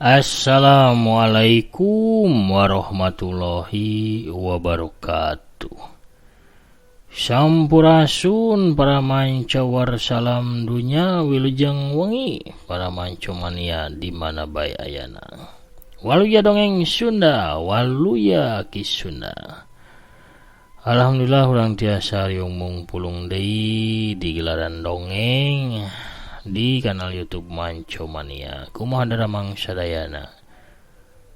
Assalamualaikum warahmatullahi wabarakatuh. Sampurasun para manca warsalam dunya wilujeng wengi para manco mania di mana bae ayana. Waluya dongeng Sunda, waluya Ki Sunda. Alhamdulillah urang tiasa riung mungpulung deui di gelaran dongeng di kanal YouTube Manco Mania. Kumaha daramang sadayana.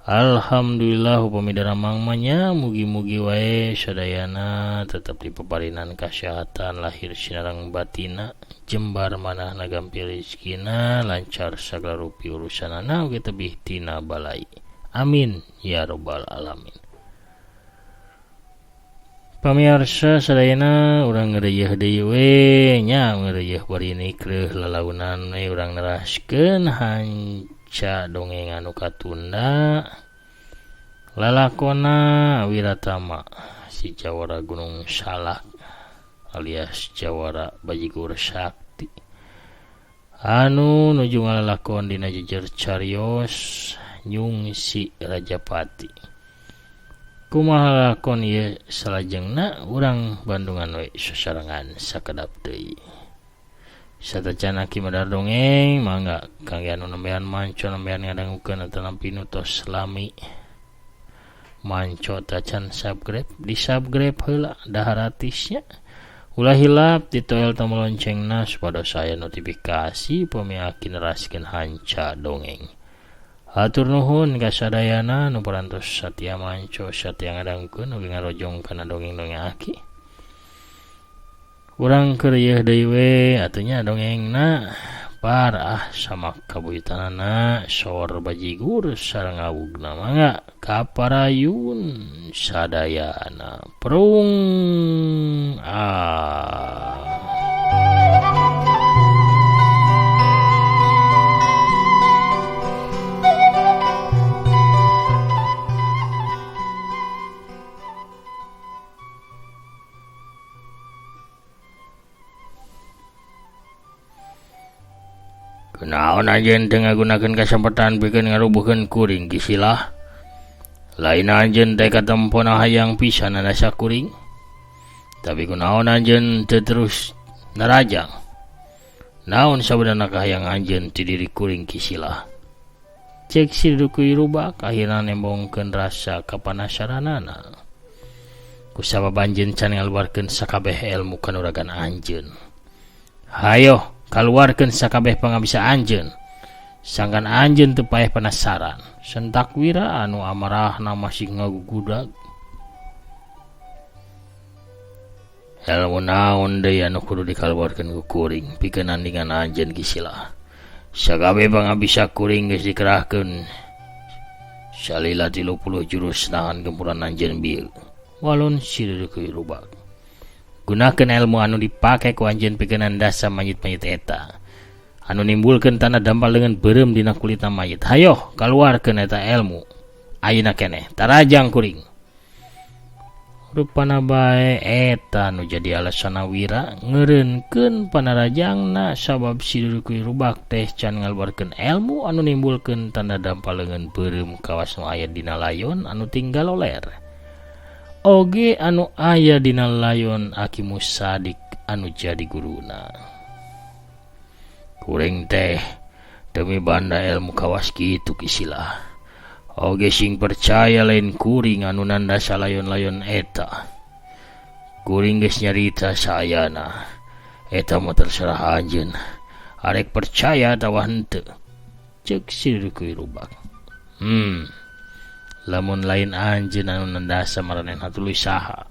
Alhamdulillah upami daramang mah nya mugi-mugi wae sadayana tetep dipaparinan kasehatan lahir sinareng batina, jembar manahna gampil rezekina, lancar sagala rupi urusanana oge tebih tina balai. Amin ya robbal alamin. Pamiarsa sadayana urang ngareuyeih deui we nya ngareuyeih bari nikreuh lalaunan we urang neraskeun hanca dongeng anu katunda lalakona Wiratama si Jawara Gunung Salak alias Jawara Bajigur Sakti anu nuju ngalalakon dina jejer carios Nyungsi Rajapati. Kumaha lakon ieu salajengna urang Bandungan we sasarengan sakedap deui. Satacana Ki Madar dongeng mangga kangge anu nembean manco nembean ngadangukeun atanapi nu tos lami manco tacan subscribe di subscribe heula da haratisnya. Ulah hilap ditoel tombol loncengna supados aya notifikasi upami aki neraskeun hanca dongeng. Hatur nuhun ka sadayana nu parantos satia manco satia ngadangkeun oge ngarojong kana dongeng-dongeng aki. Urang keur yeuh deui we atuh nya dongengna par ah samak kabuyutanana sor bajigur sareng awugna mangga kaparayun sadayana prung ah. Kunaon anjeun teu ngagunakeun kasempatan pikeun ngarubuhkeun kuring Ki Silah? Lain anjeun teh katempona hayang pisan nandasa kuring. Tapi kunaon anjeun teu terus narajang? Naon sabenerna kahayang anjeun ti diri kuring Ki Silah? Cek si Dukui Rubak akhirna nembongkeun rasa kapanasaranana. Kusabab anjeun can ngaluarkeun sakabeh ilmu kanuragan anjeun. Hayoh kaluarkeun sakabeh pangabisa anjeun. Sangkan anjeun teu paeh penasaran. Sentak Wira anu amarahna masih ngagugudag. Ilmu naon deui anu kudu dikaluarkeun ku kuring pikeun nandingan anjeun Ki Silah. Sakabeh pangabisa kuring geus dikerahkeun salila 30 jurus nahan gempuran anjeun bieu. Walon si Dukui Rubak. Gunakeun ilmu anu dipake ku anjeun pikeun nandasa mayit-mayit eta. Anu nimbulkeun tanda dampal leungeun beureum dina kulitna mayit. Hayoh kaluarkeun eta ilmu. Ayeuna keneh tarajang kuring. Rupana bae eta nu jadi alasana Wira ngeureunkeun panarajangna sabab si Dukui Rubak teh can ngaluarkeun ilmu anu nimbulkeun tanda dampal leungeun beureum kawas nu aya dina layon anu tinggal loler. Oge anu aya dina layon Aki Musadik anu jadi guruna. Kuring teh demi banda ilmu kawas kitu Ki Silah. Oge sing percaya lain kuring anu nandasa layon-layon eta. Kuring geus nyarita saayana. Eta mah terserah anjeun. Arek percaya atawa henteu. Ceuk si Dukui Rubak. Lamun lain anjeun anu nandasa maranehna tuluy saha?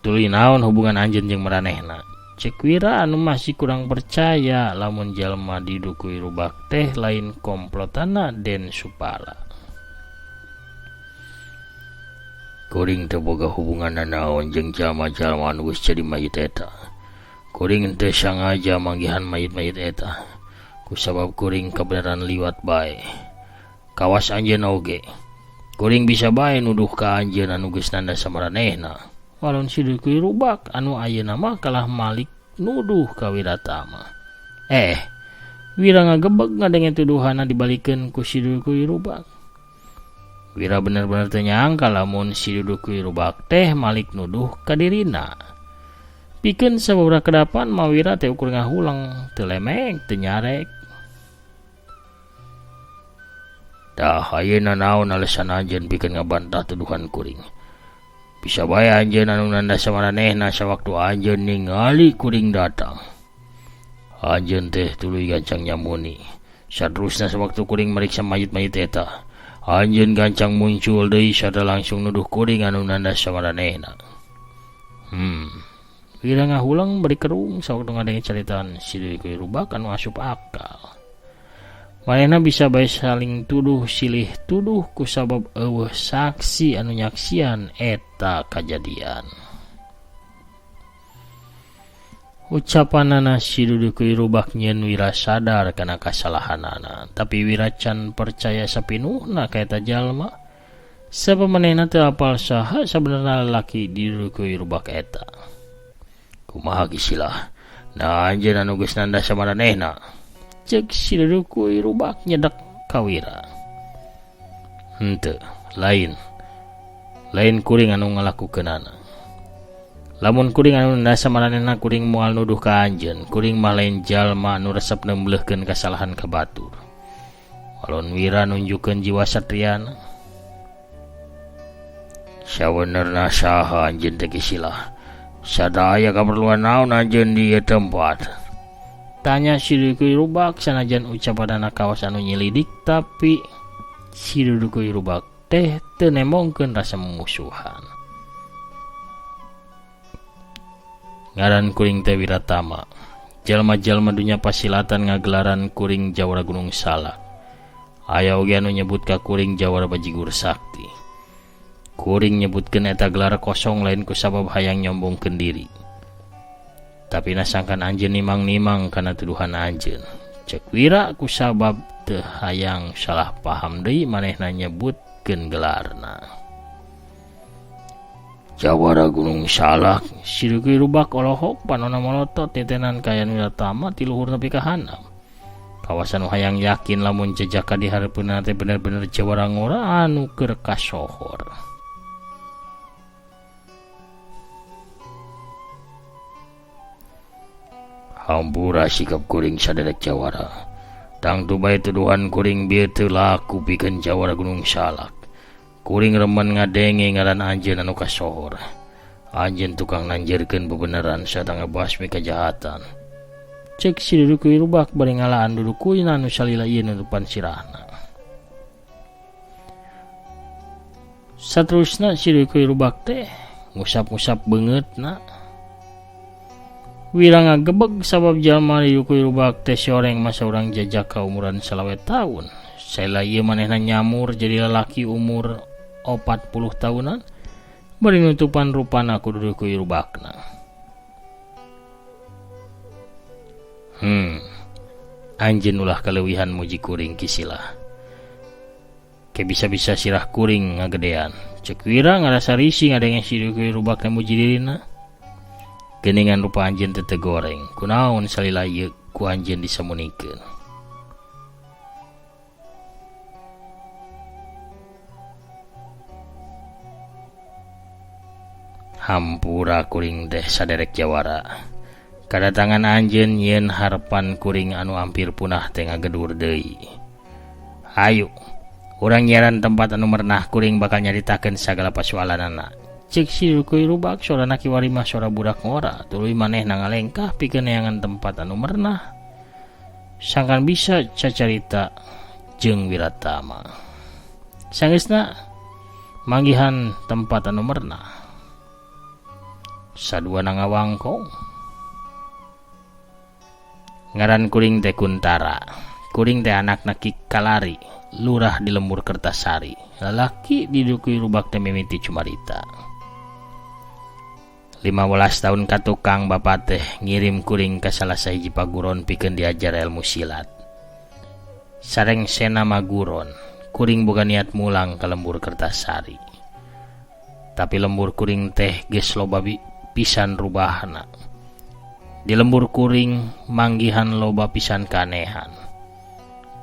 Tuluy naon hubungan anjeun jeung maranehna? Cek Wira anu masih kurang percaya lamun jalma didukui Rubak teh lain komplotanna Den Supala. Kuring teu boga hubungan nanaon jeung jalma-jalma anu geus jadi mayit eta. Kuring teu sangaja manggihan mayit-mayit eta. Kusabab kuring kabeneran liwat bae. Kawas anjeun oge. Kuring bisa bae nuduh ka anjeun anu geus nandasa maranehna. Walon si Dukui Rubak anu ayeuna mah kalah malik nuduh ka Wiratama. Wira ngagebeg ngadenge tuduhanna dibalikeun ku si Dudukuy Rubak. Wira bener-bener teu nyangka lamun si Dudukuy Rubak teh malik nuduh ka dirina. Pikeun sababaraha kedapan mah Wira teh ukur ngahulang, teu lemek, teu nyarek. Tah ayeuna naon alesan anjeun pikeun ngabantah tuduhan kuring. Bisa bae anjeun anu nanda samaranehna sawaktu anjeun ningali kuring datang. Anjeun teh tuluy gancang nyamuni. Saterusna sawaktu kuring mariksa mayit-mayit eta, anjeun gancang muncul deui sarta langsung nuduh kuring anu nanda samaranehna. Wira ngahulang bari kerung sawaktu ngadenge caritaan si Dudukuy Rubak anu asup akal. Manehna bisa bae saling tuduh silih tuduh kusabab eueuh saksi anu nyaksian eta kajadian. Ucapanana si Dudukuy Rubak nyeun Wira sadar kana kasalahanana, tapi Wira can percaya sapinuhna ka eta jalma. Sabab manehna teu apal saha sabenerna lalaki di Dudukuy Rubak eta. Kumaha gisilah, nah anjeun anu geus nanda samaranehna. Ceuk si Dudukuy Rubak nyedek ka Wira. Henteu, lain. Lain kuring anu ngalakukeunana. Lamun kuring anu nanda samaranehna kuring moal nuduh ka anjeun, kuring mah lain jalma anu resep nemblehkeun kasalahan ka batur. Walon Wira nunjukkeun jiwa satriana. Sabenerna saha anjeun teh gisilah? Sadaya kaperluan naon anjeun di ieu tempat? Tanya si Dudukuy Rubak sanajan ucapanana kawas anu nyelidik, tapi si Dudukuy Rubak teh teu nembongkeun rasa mumusuhan. Ngaran kuring teh Wiratama. Jalma-jalma dunya pasilatan ngagelaran kuring Jawara Gunung Salak. Aya oge anu nyebut ka kuring Jawara Bajigur Sakti. Kuring nyebutkeun eta gelar kosong lain ku sabab hayang nyombongkeun diri. Tapi nasangkan anjeun nimang-nimang kana tuduhan anjeun. Cek Wira ku sabab teu hayang salah paham deui manehna nyebutkeun gelarna. Jawara Gunung Salak, si Dudukuy Rubak olohok panona molotot nitenan kaayaan Wiratama ti luhur nepi ka handap. Kawasan nu hayang yakin lamun jejaka di hareupeunna teh bener-bener jawara ngora anu keur kasohor. Hampura sikap kuring saderek jawara. Tangtu bae tuduhan kuring bieu teu laku pikeun Jawara Gunung Salak. Kuring remen ngadenge ngaran anjeun anu kasohor. Anjeun tukang nanjeurkeun bebeneran sarta ngabasmi kajahatan. Cek si Dudukuy Rubak bari ngalaan dudukuyna anu salila ieu nutupan sirahna. Saterusna si Dudukuy Rubak teh ngusap-ngusap beungeutna. Wira ngagebeg sabab jalma Dudukuy Rubak teh sioreng masa urang jajaka umuran 25 tahun. Saela ieu manehna nyamur jadi lalaki umur 40 tahunan bari nutupan rupana ku Dudukuy Rubakna. Anjeun ulah kaleuwihan muji kuring kisilah. Ke bisa-bisa sirah kuring ngagedean. Cek Wira ngarasa risih ngadenge si Dudukuy Rubak teh muji dirina. Geuningan rupa anjeun teh teu goreng. Kunaon salila ieu ku anjeun disamunikeun. Hampura kuring teh saderek jawara. Kadatangan anjeun nyieun harepan kuring anu ampir punah teh ngagedur deui. Hayu, urang nyiaran tempat anu merenah kuring bakal nyaritakeun sagala pasualanana. Cek si Dudukuy Rubak sorana kiwari mah sora budak ngora, tuluy manehna ngalengkah pikeun neangan tempat anu merenah. Sangkan bisa cacarita jeung Wiratama. Sanggeusna manggihan tempat anu merenah. Saduana ngawangkong. Ngaran kuring teh Kuntara. Kuring teh anakna Ki Kalari, lurah di lembur Kertasari. Lalaki di Dudukuy Rubak teh mimiti cumarita. 15 tahun ka tukang bapa teh ngirim kuring ka salah sahiji paguron pikeun diajar ilmu silat. Sareng sena maguron, kuring boga niat mulang ka lembur Kertasari. Tapi lembur kuring teh geus loba pisan rubahna. Di lembur kuring manggihan loba pisan kanehan.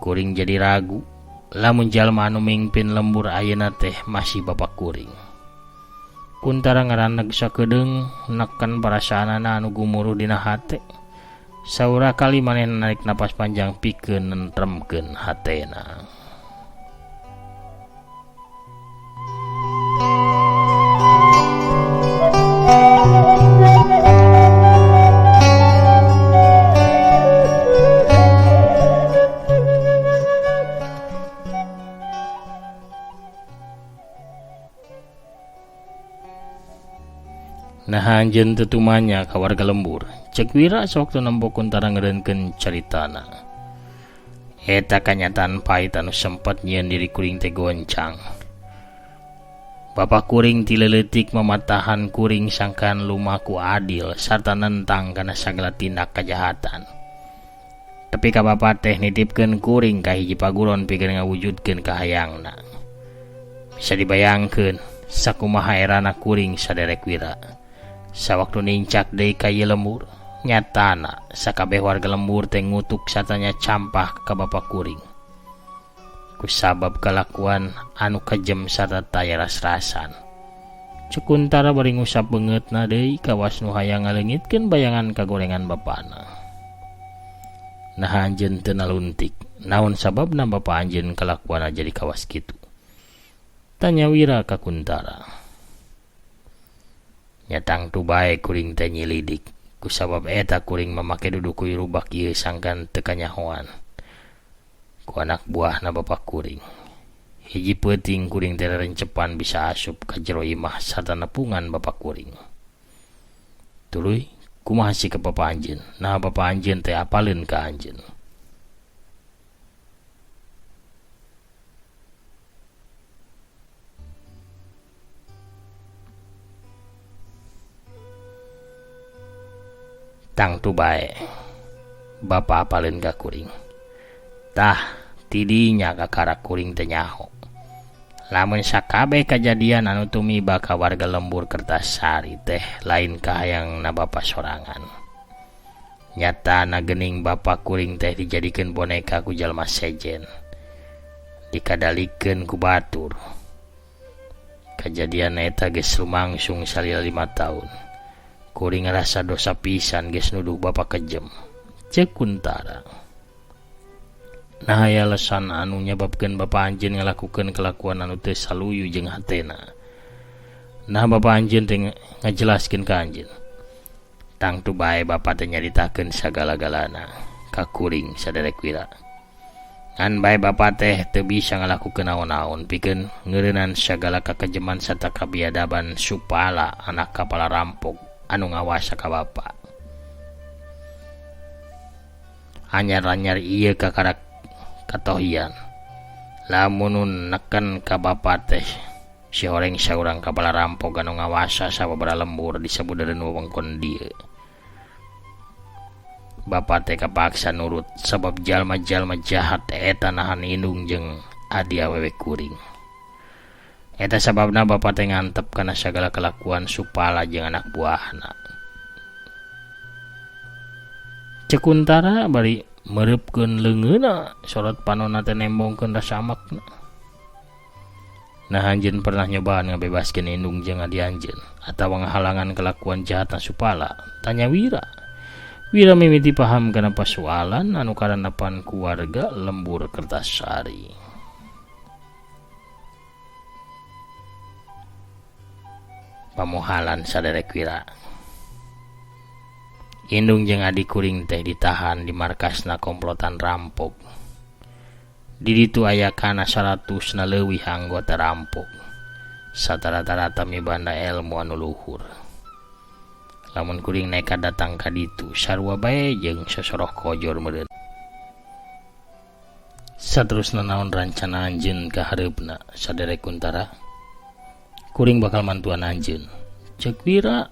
Kuring jadi ragu lamun jalma anu mingpin lembur ayeuna teh masih bapak kuring. Kuntara ngaraneg sakedeung neken perasaanana anu gumuruh dina hate. Saura kali manehna narik napas panjang pikeun nentremkeun hatena. Nah anjeun teu tumanya ka warga lembur. Cek Wira sawaktu nempo Kuntara ngeureunkeun caritana. Eta kanyataan pahit anu sempet nyieun diri kuring teh goncang. Bapak kuring ti leuletik mamatahan kuring sangkan lumaku adil sarta nentang kana sagala tindak kajahatan. Tepi ka bapa teh nitipkeun kuring ka hiji paguron pikeun ngawujudkeun kahayangna. Bisa dibayangkeun sakumaha erana kuring saderek Wira. Sawaktu nincak deui ka ieu lembur, nyatana sakabeh warga lembur teh ngutuk sartanya campah ka bapa kuring. Kusabab kalakuan anu kejem sarta taya ras-rasan. Cek Kuntara bari ngusap beungeutna deui kawas nu hayang ngaleungitkeun bayangan kagorengan bapana. Nah anjeun teu naluntik, naon sababna bapa anjeun kalakuanna jadi kawas kitu? Tanya Wira ka Kuntara. Nya tangtu bae kuring teh nyilidik, kusabab eta kuring mamake dudukuy rubak ieu sangkan teu kanyahoan ku anak buahna bapa kuring. Hiji peuting kuring teh rerencepan bisa asup ka jero imah sarta nepungan bapa kuring. Tuluy kumaha sikap bapa anjeun? Nah bapa anjeun teh apaleun ka anjeun? Tangtu bae bapa apaleun ka kuring. Tah tidinya kakara kuring teh nyaho. Lamun sakabeh kajadian anu tumiba ka warga lembur Kertasari teh lain kahayangna bapa sorangan. Nyatana geuning bapa kuring teh dijadikeun boneka ku jalma sejen. Dikadalikeun ku batur. Kajadian eta geus lumangsung salila 5 tahun. Kuring ngarasa dosa pisan geus nuduh bapa kejem. Ceuk Kuntara. Nah aya alasan anu nyababkeun bapa anjeun ngalakukeun kalakuan anu teu saluyu jeung hatena. Nah bapa anjeun teh ngajelaskeun ka anjeun. Tangtu bae bapa teh nyaritakeun sagala-galana ka kuring saderek Wira. Ngan bae bapa teh teu bisa ngalakukeun naon-naon pikeun ngeureunnan sagala kakejeman sarta kabiadaban Supala anak kapala rampok anu ngawasa ka bapa. Anyar-anyar ieu kakara katohian. Lamun neken ka bapa teh si horeng saurang kapala rampok anu ngawasa sababaraha lembur di sabudeureun wewengkon dieu. Bapa teh kapaksa nurut sabab jalma-jalma jahat eta nahan indung jeung adi awewe kuring. Eta sababna bapa teh ngantep kana sagala kalakuan Supala jeung anak buahna. Ceuk Kuntara bari meureupkeun leungeunna sorot panonna teh nembongkeun rasa amakna. Nah anjeun pernah nyobaan ngabebaskeun indung jeung adi anjeun atawa ngahalangan kalakuan jahatna Supala? Tanya Wira. Wira mimiti paham kana pasualan anu karandapan ku warga lembur Kertasari. Pamohalan saderek Wira. Indung jeung adi kuring teh ditahan di markasna komplotan rampok. Di ditu aya kana 100 na leuwih anggota rampok. Satarata-rata mibanda elmu anu luhur. Lamun kuring nekat datang ka ditu sarua bae jeung sosoroh kojor meureun. Saterusna naon rancana anjeun ka hareupna saderek Kuntara? Kuring bakal mantuan anjeun. Ceuk Wira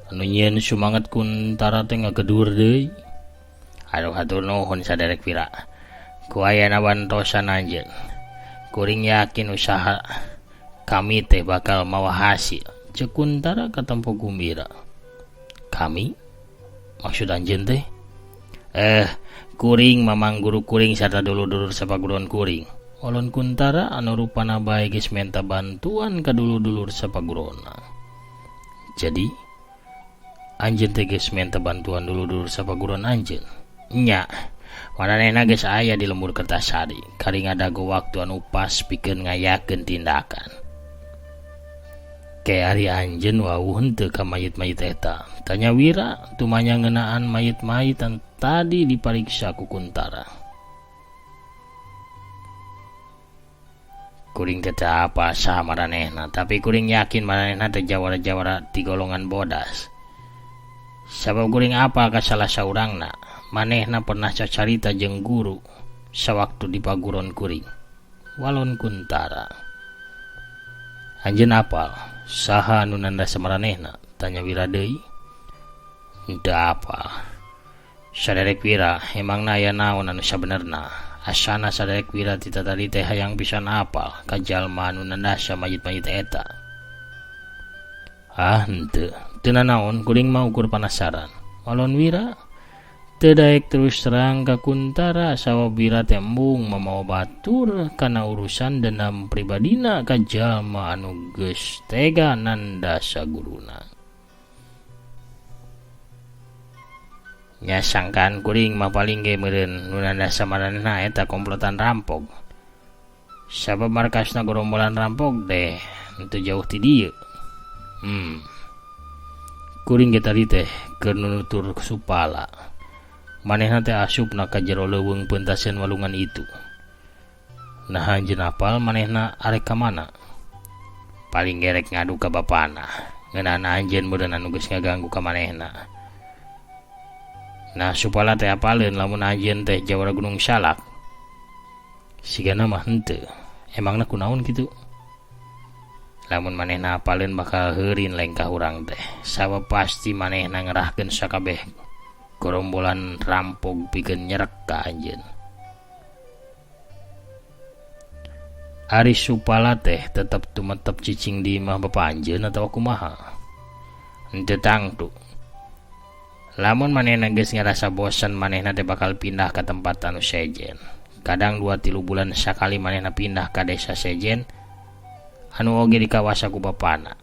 anu nyieun sumanget Kuntara teh ngagedur deui. Aduh hatur nuhun saderek Wira. Ku ayana bantosan anjeun. Kuring yakin usaha kami teh bakal mawa hasil. Ceuk Kuntara katempo gumbira. Kami? Maksud anjeun teh? Kuring mamang guru kuring sarta dulur-dulur sapaguruan kuring. Walon Kuntara anu rupana bae geus menta bantuan ka dulur-dulur sapagurona. Jadi anjeun teh geus menta bantuan dulur-dulur sapaguruan anjeun. Nya, maranehna geus aya di lembur Kertasari, kari ngadago waktu anu pas pikeun ngayakeun tindakan. Ke ari anjeun wawuh henteu ka mayit-mayit eta? Tanya Wira tumanya ngeunaan mayit-mayit anu tadi dipariksa ku Kuntara. Kuring teh teu apa saha maranehna, tapi kuring yakin maranehna teh jawara-jawara ti golongan bodas. Sabab kuring apal ka salah saurangna, manehna pernah cacarita jeung guru sawaktu di paguron kuring. Walon Kuntara. Anjeun apal saha anu nandasa maranehna? Tanya Wira deui. Henteu apal. Saderek Wira, emangna aya naon anu sabenerna? Asana saderek Wira ti tatadi teh hayang pisan apal ka jalma anu nandasa mayit-mayit eta. Ah henteu, teu nanaon kuring mah ukur panasaran. Walon Wira teu daek terus terang ka Kuntara sabab Wira teh embung mamawa batur kana urusan dendam pribadina ka jalma anu geus tega nandasa guruna. Nya sangkaan kuring mah paling ge meureun nu nandasa maranehna eta komplotan rampok. Sabab markasna gorombolan rampok deh henteu jauh ti dieu. Kuring ge tadi teh keur nunutur Supala. Manehna teh asupna ka jero leuweung peuntaseun walungan itu. Nah anjeun apal manehna arek ka mana? Paling gerek ngadu ka bapana. Ngeunaan anjeun meureun anu geus ngaganggu ka manehna. Nah Supala teh apaleun lamun anjeun teh jawara Gunung Salak. Sigana mah henteu. Emangna kunaon kitu? Lamun manehna apaleun bakal heurin lengkah urang teh. Sabab pasti manehna ngerahkeun sakabeh gorombolan rampok pikeun nyerek ka anjeun. Ari Supala teh tetep tumetep cicing di imah bapa anjeun atawa kumaha? Henteu tangtu. Lamun manehna geus ngarasa bosen manehna teh bakal pindah ka tempat anu sejen. Kadang 2-3 bulan sakali manehna pindah ka desa sejen anu oge dikawasa ku bapana.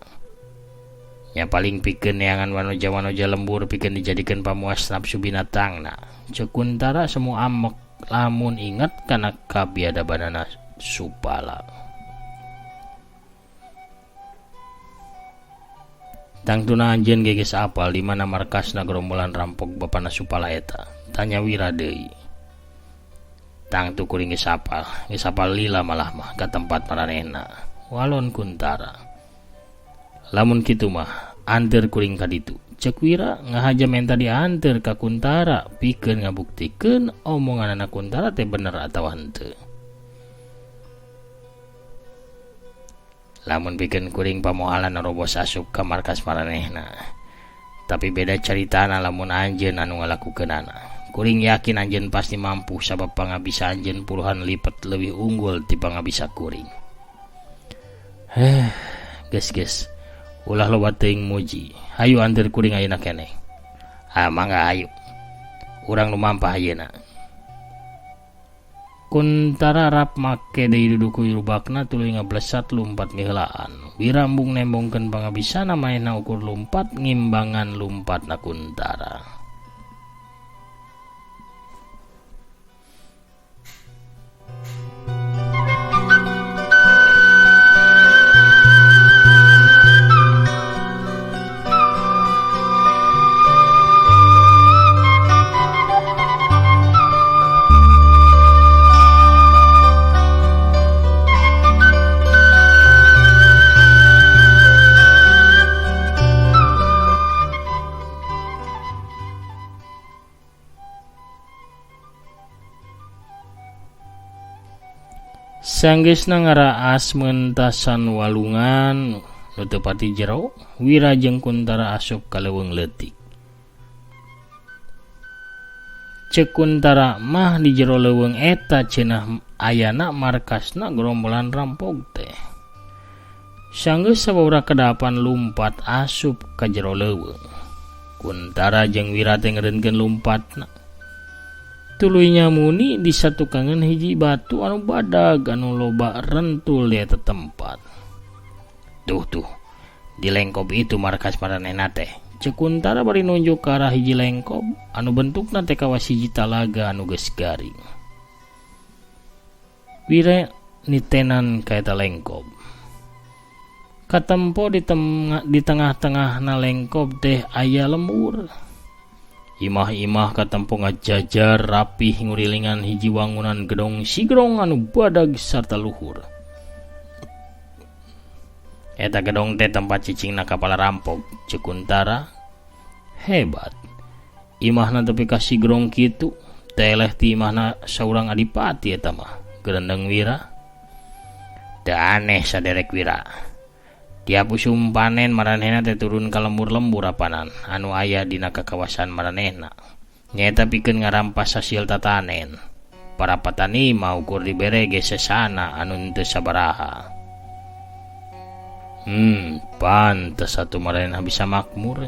Nya paling pikeun neangan wanoja-wanoja lembur pikeun dijadikeun pamuas nafsu binatangna. Ceuk Kuntara semu amek lamun inget kana kabiadabanana Supala. Tangtuna anjeun ge geus apal di mana markasna gerombolan rampok bapana Supala eta? Tanya Wira deui. Tangtu kuring geus apal, geus apal lila malah mah ka tempat maranehna. Walon Kuntara. Lamun kitu mah anteur kuring ka ditu. Ceuk Wira ngahaja menta dianteur ka Kuntara pikeun ngabuktikeun omonganana Kuntara teh bener atawa henteu. Lamun pikeun kuring pamoalan narobos asup ka markas maranehna. Tapi beda caritana lamun anjeun anu ngalakukeunana. Kuring yakin anjeun pasti mampu sabab pangabisa anjeun puluhan lipat leuwih unggul ti pangabisa kuring. Geus geus. Ulah loba teuing muji. Hayu anteur kuring ayeuna keneh. Ah mangga hayu. Urang lumampah ayeuna. Kuntara rap make deui duduku rubakna tuluy ngablesat lumpat ngiheulaan. Wira embung nembongkeun pangabisana manehna ukur lumpat ngimbangan lumpatna Kuntara. Sanggeusna ngaraas mentasan walungan nu teu pati jero, Wira jeung Kuntara asup ka leuweung leutik. Ceuk Kuntara mah di jero leuweung eta cenah ayana markasna gerombolan rampok teh. Sanggeus sababaraha kedapan lumpat asup ka jero leuweung. Kuntara jeung Wira teh ngeureunkeun lumpatna. Tuluy nyamuni di satukangan hiji batu anu badag anu loba rentul di eta tempat. Tuh tuh, di lengkob itu markas maranehna teh. Ceuk Kuntara bari nunjuk ka arah hiji lengkob anu bentukna teh kawas hiji talaga anu geus garing. Wira nitenan ka eta lengkob. Katempo di tengah-tengahna lengkob teh aya lembur. Imah-imah katempo ngajajar rapih ngurilingan hiji wangunan gedong sigrong anu badag sarta luhur. Eta gedong teh tempat cicingna kapala rampok, ceuk Kuntara. Hebat. Imahna tepi ka sigrong kitu, teleh ti imahna saurang adipati eta mah, gerendeng Wira. Teu aneh saderek Wira. Tiap usum panen maranehna teh turun ka lembur-lembur apanan anu aya dina kakawasan maranehna. Nyaeta pikeun ngarampas hasil tatanen. Para patani mah ukur dibere ge sesana anu henteu sabaraha. Pantes atuh maranehna bisa makmur.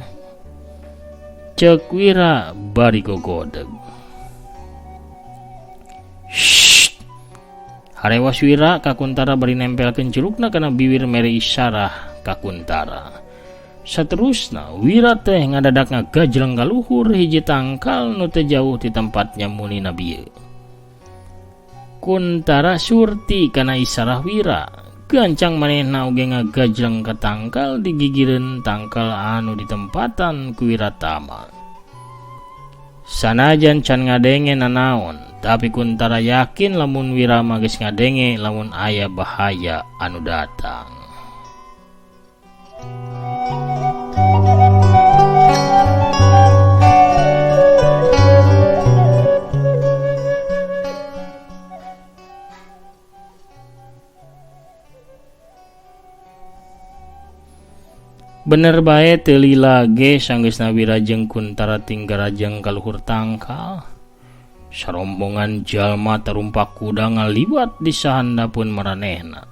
Ceuk Wira bari gogodeg. Shh. Harewas Wira ka Kuntara bari nempelkeun curugna kana biwir mere isyarah ka Kuntara. Saterusna Wira teh ngadadak ngagajleng ka luhur hiji tangkal nu teu jauh ti tempat nyamuni bieu. Kuntara surti kana isyarah Wira. Gancang manehna oge ngagajleng ka tangkal digigireun tangkal anu ditempatan ku Wiratama. Sanajan can ngadenge nanaon, tapi Kuntara yakin lamun Wira mah geus ngadenge lamun aya bahaya anu datang. Bener bae teu lila ge sanggeusna Wira jeung Kuntara tinggarajeng ka luhur tangkal. Sarombongan jalma tarumpak kuda ngaliwat di sahandapeun maranehna.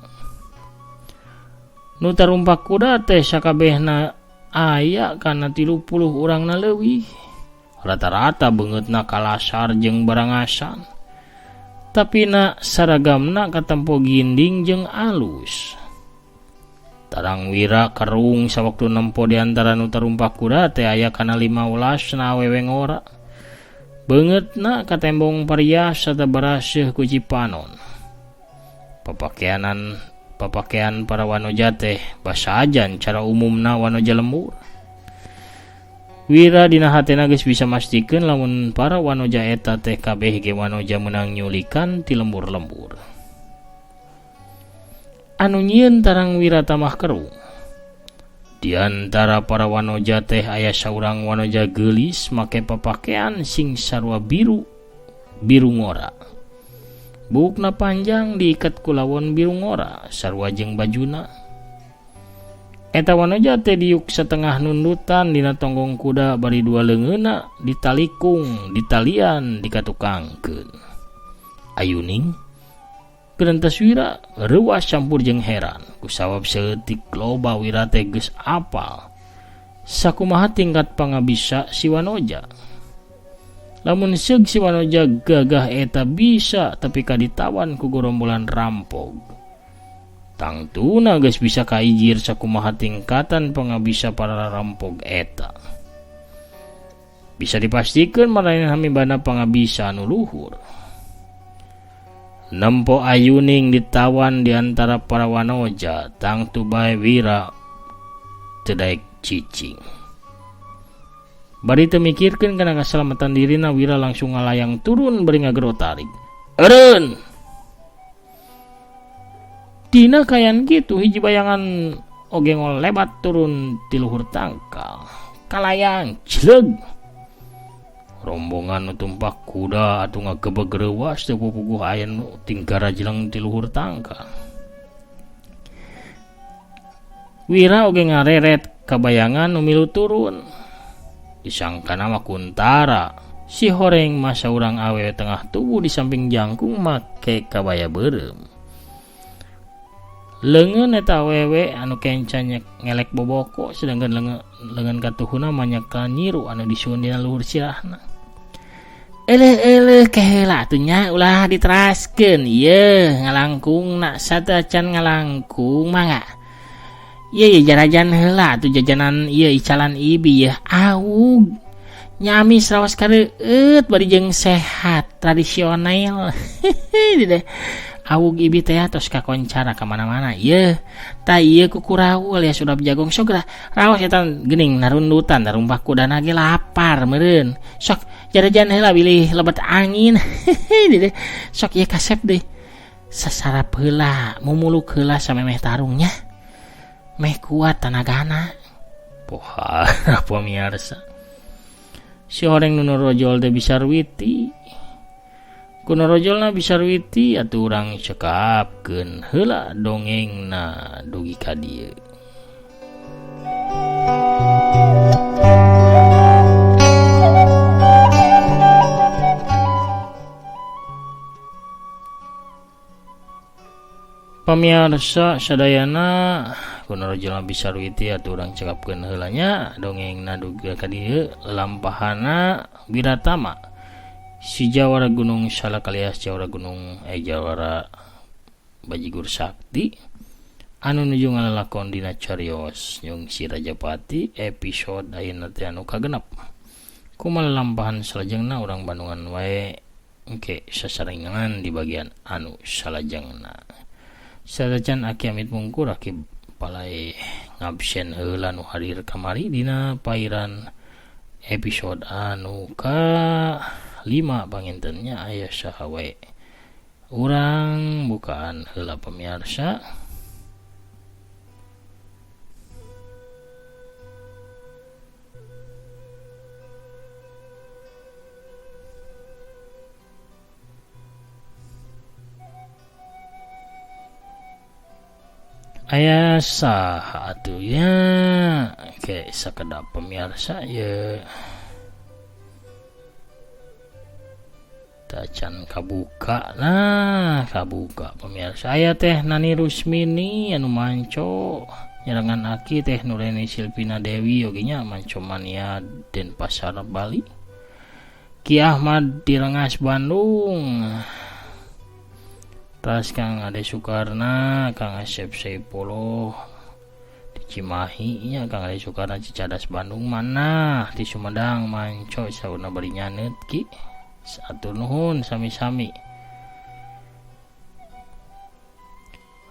Nu tarumpak kuda teh sakabehna aya kana 30 urangna leuwih. Rata-rata beungeutna kalasar jeung barangasan. Tapi na saragamna katempo ginding jeung alus. Tarang Wira kerung sawaktu nempo di antara nu tarumpak kuda teh aya kana 15 na awewe ngora. Beungeutna katembong parias sarta baraseuh ku cipanon. Papakean para wanoja teh basajan cara umumna wanoja lembur. Wira dina hatena geus bisa mastikeun lamun para wanoja eta teh kabeh ge wanoja meunang nyulikan ti lembur-lembur. Anu nyieun tarang Wira tamah kerung. Di antara para wanoja teh aya saurang wanoja geulis make papakean sing sarua biru, biru ngora. Buukna panjang diiket ku lawon biru ngora sarua jeung bajuna. Eta wanoja teh diuk setengah nundutan dina tonggong kuda bari dua leungeunna ditalikung, ditalian, dikatukangkeun. Ayuning Gerentes Wira reuas campur jeung heran kusawab saeutik loba Wira teh geus apal sakumaha tingkat pangabisa si wanoja. Lamun seug si wanoja gagah eta bisa tapi ka ditawan ku gorombolan rampog. Tangtuna geus bisa kaijir sakumaha tingkatan pangabisa para rampog eta. Bisa dipastikeun maranehna mibanda pangabisa anu luhur. Nempo ayuning ditawan di antara para wanoja, tangtu bae Wira teu daek cicing. Bari teu mikirkeun kana kasalamatan dirina, Wira langsung ngalayang turun bari ngagero tarik. Eureun! Dina kayan kitu hiji bayangan oge ngolebat turun ti luhur tangkal. Kalayang jleug. Rombongan nu tumpak kuda atuh ngagebeg reuas teu pupuguh aya nu tingkara jeleng ti luhur tangkal. Wira oge ngareret kabayangan nu milu turun. Disangkana mah Kuntara. Si horeng mah saurang awewe tengah tubuh di samping jangkung make kabaya beureum. Leungeun eta awewe anu kenca ngelek boboko sedangkan leungeun katuhuna mah nyekel nyiru anu disuun dina luhur sirahna. Eleh-eleh keheula atuh nya ulah diteraskeun ieu ngalangkungna satacan ngalangkung mangga. Ieu ye jarajan heula atuh jajanan ieu icalan ibi yeuh aug. Nyamis raos kareueut bari jeung sehat tradisional. Hehehe awug ibi teh tos kakoncara ka mana-mana ieu. Tah ieu kukurawu alias urap jagung sok geura raos eta geuning narundutan tarumpah kudana ge lapar meureun. Sok jarajan heula bilih lebet angin. Hehehe sok ieu kasep deui. Sasarap heula mumuluk heula samemeh tarungnya. Meh kuat tanagana. Pohara pamiarsa. Si horeng nu rojol teh Bisarwiti. Kuno rojolna Bisarwiti atuh urang cekapkeun heula dongengna dugi ka dieu. Pamiarsa sadayana kuno rojolna Bisarwiti atuh urang cekapkeun heula nya dongengna dugi ka dieu lalampahana Wiratama. Si Jawara Gunung Salak alias Jawara Gunung Jawara Bajigur Sakti anu nuju ngalalakon dina carios Nyungsi Rajapati episode ayeuna teh anu kagenep. Kumaha lalampahan salajengna urang Bandungan wae engke sasarengan di bagian anu salajengna. Satacan aki amit mungkur aki palai ngabsen heula nu hadir kamari dina pairan episode anu ka 5 pangintennya aya saha wae. Urang bukaan heula pamiarsa. Aya saha atuh nya ke sakedap pamiarsa ye. Tacan kabuka nah kabuka pemirsa aya teh Nani Rusmini anu manco nyerangan aki teh Nureni Silvina Dewi oge nya manco mania Denpasar Bali Ki Ahmad di Rengas Bandung tas Kang Ade Sukarna Kang Asep Saipullah di Cimahi nya Kang Ade Sukarna Cicadas Bandung mana di Sumedang manco sauna bari nyaneut ki atur nuhun sami-sami.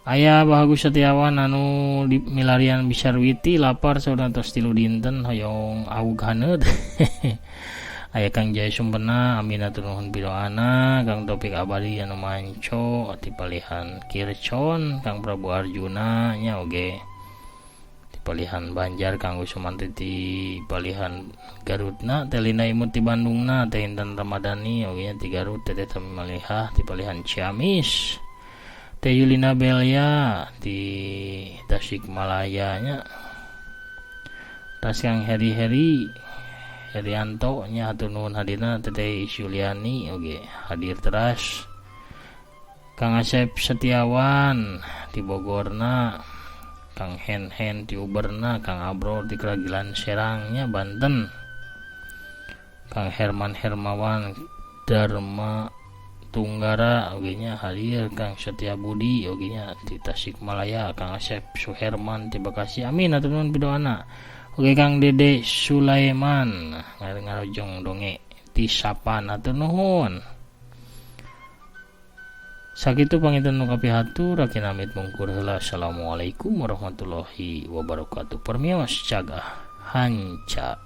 Aya Bagus Setiawan anu di milarian Bisarwiti lapar saudara tos 3 dinten hoyong awug haneut. Aya Kang Jaya Sumpena Aminatur nuhun bidoana Kang Topik Abadi anu manco ti palihan Kircon Kang Prabu Arjuna nya oge ti palihan Banjar Kang Usumantri ti palihan Garutna Teh Lina Imut ti Bandungna Teh Intan Ramadhani oge nya ti Garut Teteh Tami Malihah ti palihan Ciamis Teh Yulina Belia ti Tasikmalaya nya tas Kang Heri Heri Herianto nya hatur nuhun hadirna Teteh Yuliani oge hadir teras Kang Asep Setiawan ti Bogorna Kang Hen Hen ti Uberna Kang Abro ti Kragilan Serangnya Banten Kang Herman Hermawan Dharma Tunggara oge nya hadir Kang Setia Budi oge nya ti Tasikmalaya Kang Asep Suherman ti Bekasi amin hatur nuhun pidoana oge Kang Dede Sulaiman ngarojong donge ti Sapan hatur nuhun. Sakitu panginten nu kapihatur aki namit mungkur heula. Assalamualaikum warahmatullahi wabarakatuh. Permios cagah hanca.